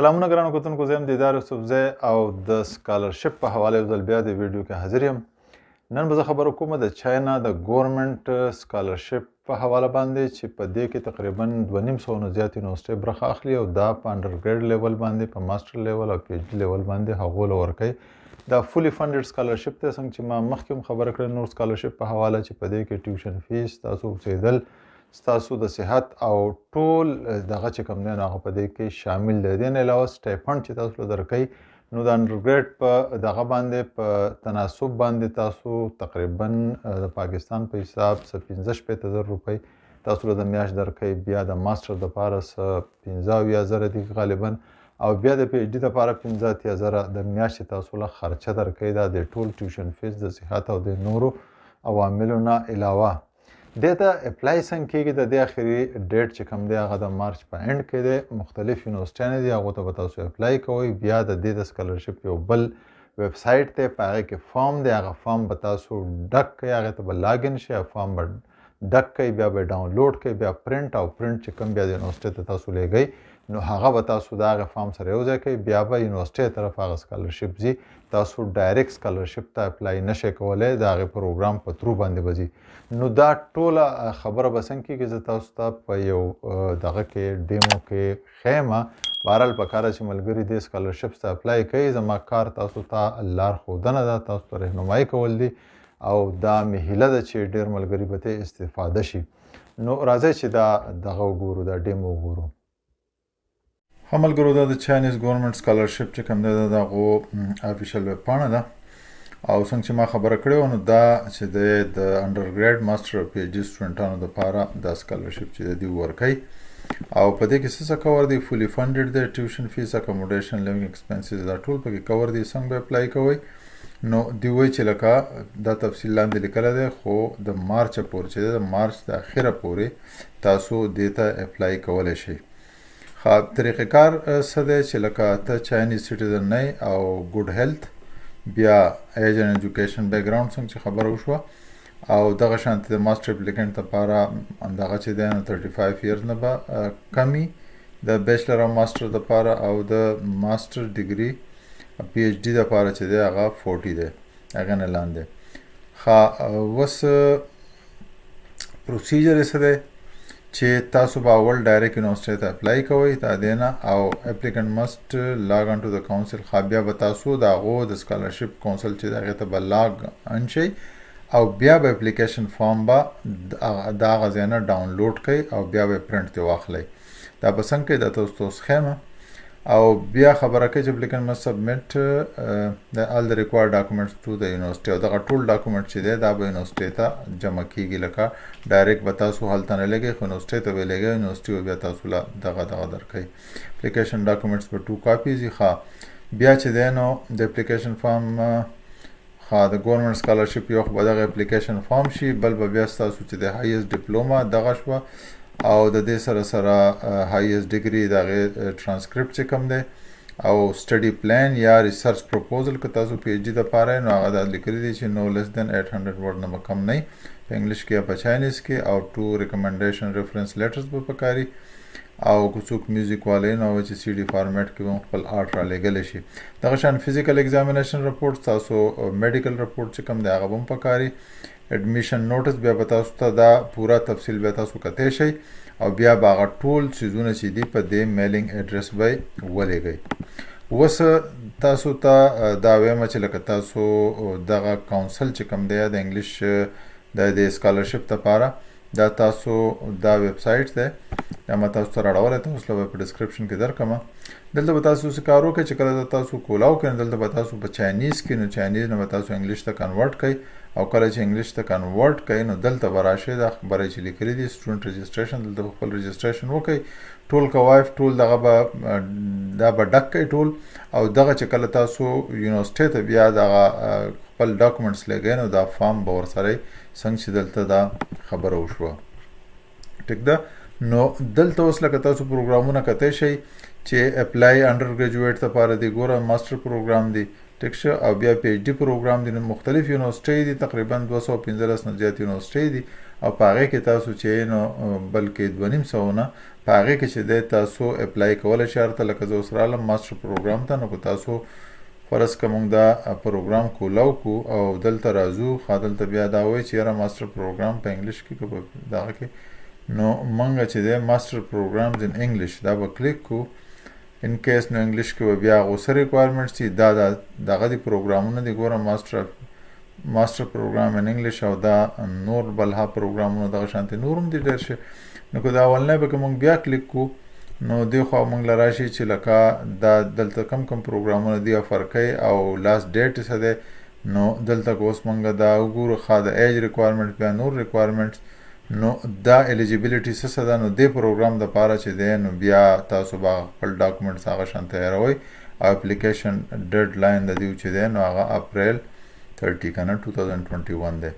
سلامونه ګرانو کتونکو، زه یم دیدار یوسفزی او د سکالرشپ په حواله یو ځل بیا د ویډیو کې حاضر یم. نن به زه خبره کوم د چاینا د ګورنمنت سکالرشپ په حواله باندې چې په دې کې تقریبا 250 نه زیات یونیورسټۍ برخه اخلي او دا په انډرګریډ لیول باندې، په ماستر لیول او پی ایچ ډي لیول باندې هغو له ورکوي. دا fully funded scholarship دی، څنګه چې ما مخکې هم خبره کړې نور سکالرشپ په حواله چې په دې کې tuition fees، ستاسو اوسېدل، ستاسو د صحت او ټول دغه چې کوم دی نو هغه په دې کې شامل دی. دې نه علاوه stipend چې تاسو له درکوي نو د undergrad په دغه باندې په تناسب باندې تاسو تقریبا د پاکستان په حساب څه 65,000 روپۍ تاسو له د میاشت درکوي. بیا د ماسټر دپاره څه 75,000 دي غالبا، او بیا د پی ایچ ډي دپاره 85,000 د میاشتې تاسو له خرچه درکوي. دا د ټول tuition fees، د صحت او د نورو عواملو نه علاوه. دې ته apply څنګه کېږي؟ د دې اخري date چې کوم دی هغه د مارچ په end کې دی. مختلف یونیورسټیانې دي، هغو ته به تاسو apply کوئ. بیا د دې د سکالرشپ یو بل ویب سایټ دی، په هغې کې فارم دی، هغه فارم به تاسو ډک کړئ، هغې ته به login شئ، هغه فارم به ډک کړئ، بیا به ډاونلوډ کړئ، بیا پرنټ او پرنټ چې کوم بیا د یونیورسټۍ ته تاسو لېږئ نو هغه به تاسو د هغې فارم سره یو ځای کړئ، بیا به یونیورسټۍ طرف هغه سکالرشپ ځي. تاسو direct scholarship ته apply نشئ کولی، د هغې پروګرام په through باندې به ځي. نو دا ټوله خبره به څنګه کېږي زه تاسو ته په یو دغه کې demo کې ښیم. بهرحال په کار چې ملګري دې سکالرشپ ته apply کوي، زما کار تاسو ته لارښودنه ده، تاسو ته رهنمایي کول دي او دا مې هیله ده چې ډېر ملګري به ترې استفاده شي. نو راځئ چې دا دغه وګورو، دا demo وګورو. ښه ملګرو، دا د Chinese government scholarship چې کوم دی دا د هغو official web پاڼه ده او څنګه چې ما خبره کړې وه نو دا چې دی د undergrad، master او پی ایچ ډي سټوډنټانو دپاره دا سکالرشپ چې دی دوی ورکوي. او په دې کې څه څه cover دی؟ fully funded دی، tuition fees، accommodation، living expenses دا ټول پکې کور دي. څنګه به apply کوئ؟ نو دوی وایي چې لکه دا تفصیل لاندې لیکلی دی، خو د مارچ پورې چې دی د مارچ د اخره پورې تاسو دې ته apply کولی شئ. ښه طریقه کار څه دی چې لکه ته Chinese citizen نه او good health، بیا age and education background څنګه چې خبره وشوه، او دغه شانتې د master applicant لپاره دغه چې دی نو 35 years نه به کمي د bachelor او ماسټر لپاره، او د master degree پی ایچ ډي لپاره چې دی هغه 40 دی، هغې نه لاندې. ښه اوس procedure یې څه دی چې تاسو به اول direct یونیورسټۍ ته apply کوئ دا دی نه، او applicant must log on to the council. ښه بیا به تاسو د هغو د scholarship council چې دی هغې ته به log on شئ او بیا به application form به د هغه ځای نه ډاونلوډ کړئ او بیا به پرنټ ترې واخلئ. دا به څنګه کوئ دا تاسو ته اوس ښیم. او بیا خبره کوي چې applicant must submit the all the required documents to the university، او دغه ټول document چې دی دا به یونیورسټۍ ته جمع کیږي. لکه direct به تاسو هلته نه لېږئ خو یونیورسټۍ ته به یې لېږئ، یونیورسټي به بیا تاسو له دغه دغه درکوي. application documents به 2 copies وي. ښه بیا چې دی نو د application form، ښه د government scholarship یو خو به دغه application form شي، بل به بیا ستاسو چې د highest diploma دغه شوه، او د دې سره سره highest degree د هغې ترانسکریپټ چې کوم دی، او study plan یا research proposal که تاسو پی ایچ ډي دپاره نو هغه دا لیکلي دي چې no less than 800 word نه به کم نه وي په انګلیش کې یا په Chinese کې، او 2 recommendation reference letters به پکاري، او که څوک music والی نو هغه چې CD format کې به هم خپل art رالیږلی شي. دغه شان physical examination report، ستاسو medical report چې کوم دی هغه به هم پکاري، admission notice بیا به تاسو ته دا پوره تفصیل بیا تاسو کتی شئ، او بیا به هغه ټول څیزونه چې دي په دې mailing address به یې ولېږئ. اوس تاسو ته دا وایم چې لکه تاسو دغه council چې کوم دی د انګلیش د دې سکالرشپ لپاره دا تاسو دا ویب سایټ دی، دا ما تاسو ته راړولی، تاسو له به په description کې درکړم. دلته به تاسو څه کار وکړئ چې کله دا تاسو کولاو کړئ، دلته به تاسو په Chinese کې، نو Chinese نه به تاسو انګلیش ته convert کړئ، او کله چې انګلیش ته convert کړئ نو دلته به راشئ دا خبرې چې لیکلي دي student registration، دلته به خپل registration وکړئ، ټول کوایف ټول دغه به دا به ډک کړئ ټول، او دغه چې کله تاسو یونیورسټۍ ته بیا دغه خپل documents لېږئ نو دا فارم به ورسره څنګه چې دلته دا خبره وشوه، ټیک ده. نو دلته اوس لکه تاسو پروګرامونه کتی شئ چې apply undergraduate لپاره دی، ګوره master program دی، ټیک شه، او بیا پی ایچ ډي پروګرام دی. نو مختلف یونیورسټۍ دي، تقریبا 215 نه زیات یونیورسټۍ دي، او په هغې کې تاسو چې نو بلکې 250 نه په هغې کې چې دی تاسو اپلای کولی شئ هلته. لکه زه اوس رالم ماسټر پروګرام ته، نو که تاسو فرض که موږ دا پروګرام کولاو کو او دلته راځو، ښه، دلته بیا دا وایي چې یاره ماسټر پروګرام په انګلیش کې که په دغه کې، نو موږ چې دی ماسټر پروګرامز ان انګلیش دا به کلیک کو ان کیس، نو انګلیش کې به بیا هغو څه ریکوایرمنټس دي، دا دغه دي پروګرامونه دي. ګوره، ماسټر پروګرام ان انګلیش او دا نور بلها پروګرامونه دغه شانتې نور هم دي ډېر شي. نو که دا اولنی به که موږ بیا کلیک کو، نو دې خوا موږ له راشي چې لکه دا دلته کم کم پروګرامونه دي، افر کوي او لاست ډیټ یې څه دی. نو دلته که اوس موږ دا وګورو، ښه، د ایج ریکوایرمنټ، بیا نور ریکوایرمنټس، نو دا الیجیبিলিټي څه څه ده. نو دې پروګرام د پاره چې دی نو بیا تاسو به خپل ډاکومنټس هغه شان تیاروئ او اپلیکیشن ډیډ لاین د دیو چې دی نو هغه اپریل 30 کنه 2021 دی.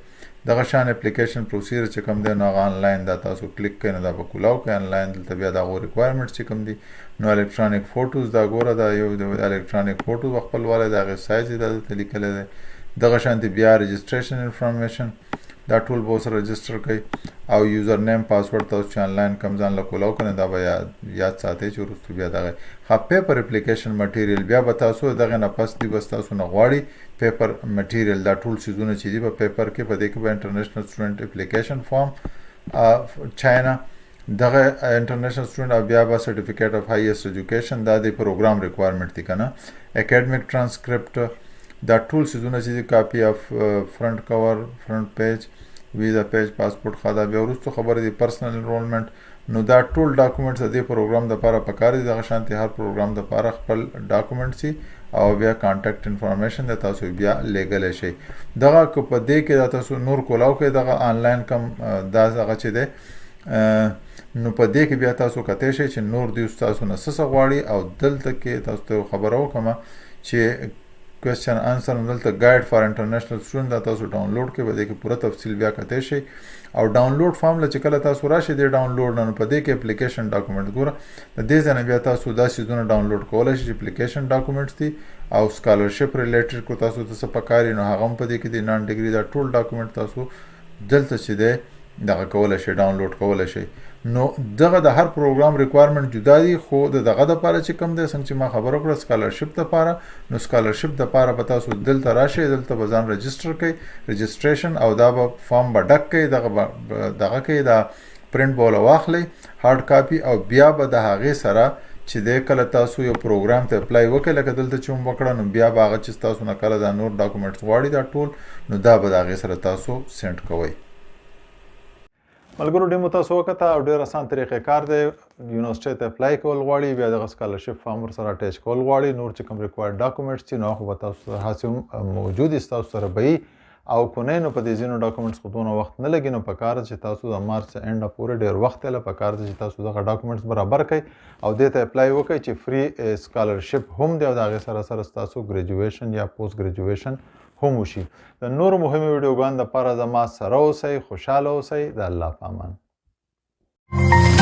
دغه شان اپلیکیشن پروسیجر چې کوم دی نو هغه آنلاین دا تاسو کلیک کړئ، نو دا به کولاو کړئ آنلاین. دلته بیا د هغو ریکوایرمنټس چې کوم دي، نو الکترونیک فوټوز، دا ګوره، دا یو د الکترونیک فوټو خپلوالی، د هغې سایز یې دا دلته لیکلی دی. دغه شانتې بیا رجسټریشن انفارمیشن، دا ټول به ورسره رجسټر کړئ او یوزر نیم پاسورډ تاسو چې آنلاین کوم ځان له کولاو کنه دا به یاد ساتئ چې وروسته بیا دغه ښه پیپر اپلیکیشن مټیریل بیا به تاسو دغه نه پس دی بس تاسو نه غواړي پیپر مټیریل، دا ټول څیزونه چې دي په پیپر کې. په دې کې به انټرنیشنل سټوډنټ اپلیکیشن فارم چاینا، دغه انټرنیشنل سټوډنټ او بیا به سرټیفیکیټ اف هایست ایجوکیشن، دا د پروګرام ریکوایرمنټ دي کنه، اکیډمیک ترانسکرپټ، دا ټول څیزونه چې دي، کاپي اف فرنٹ کور، فرنٹ پیج، ویزا پیج، پاسپورت. ښه، دا بیا وروسته خبره دي. پرسنل انرولمنټ، نو دا ټول ډاکومنټس د دې پروګرام د پاره پکار دي. دغه شانتې هر پروګرام د پاره خپل ډاکومنټس دي او بیا کانټیکټ انفارمیشن د تاسو بیا لیږلی شئ. دغه که په دې کې دا تاسو نور کولاو کې دغه آنلاین کم دا دغه چې دی، نو په دې کې بیا تاسو کتی شئ چې نور دی تاسو نه څه غواړي. او دلته کې تاسو ته خبره وکړم چې کوېسچن آنسر، دلته ګایډ فار انټرنیشنل سټوډنټ دا تاسو ډاونلوډ کړئ، په دې کې پوره تفصیل بیا کتی شئ. او ډاونلوډ فارم له چې کله تاسو راشئ دې ډاونلوډ نه، نو په دې کې اپلیکیشن ډاکومنټ، ګوره، د دې ځای نه بیا تاسو دا څیزونه ډاونلوډ کولی شئ چې اپلیکیشن ډاکومنټس دي او سکالرشپ ریلیټډ کو تاسو ته څه پکار نو هغه هم په دې کې دي، نان ډیګري، دا ټول ډاکومنټ تاسو دلته چې دی دغه کولی شئ، ډاونلوډ کولی شئ. نو دغه د هر پروګرام ریکوایرمنټ جدا دي، خو د دغه د پاره چې کوم دی، څنګه چې ما خبره وکړه سکالرشپ د پاره، نو سکالرشپ د پاره به تاسو دلته راشئ، دلته به ځان رجسټر کړئ، رجسټریشن، او دا به فارم به ډک کړئ، دغه به دغه کړئ، دا پرنټ به وله واخلئ هارډ کاپي، او بیا به د هغې سره چې دی کله تاسو یو پروګرام ته اپلای وکړئ، لکه دلته چې هم وکړه، نو بیا به هغه چې تاسو نه کله دا نور ډاکومنټس غواړي دا ټول، نو دا به د هغې سره تاسو سینډ کوئ. ملګرو، ډیمو تاسو وکته او ډیر اسان طریقې کار دی. یونیورسټۍ ته اپلای کول غواړي، بیا دغه سکالرشپ فارم ورسره اټیچ کول غواړي، نور چې کوم ریکوایرډ ډاکومنټس دي نو هغه به تاسو سره هسې هم موجود دي، ستاسو سره به وي، او که نه نو په دې ځینو ډاکومنټس خو دونه وخت نه لګي. نو پکار ده چې تاسو د مارچ اینډ پورې ډېر وخت دی، له پکار ده چې تاسو دغه ډاکومنټس برابر کړئ او دې ته اپلای وکړئ چې فری سکالرشپ هم دی او د هغې سره سره ستاسو ګریجویشن یا پوسټ ګریجویشن هم وشي. د نورو مهمو ویډیوګانو دپاره زما سره اوسئ، خوشحاله اوسئ، د الله په امان.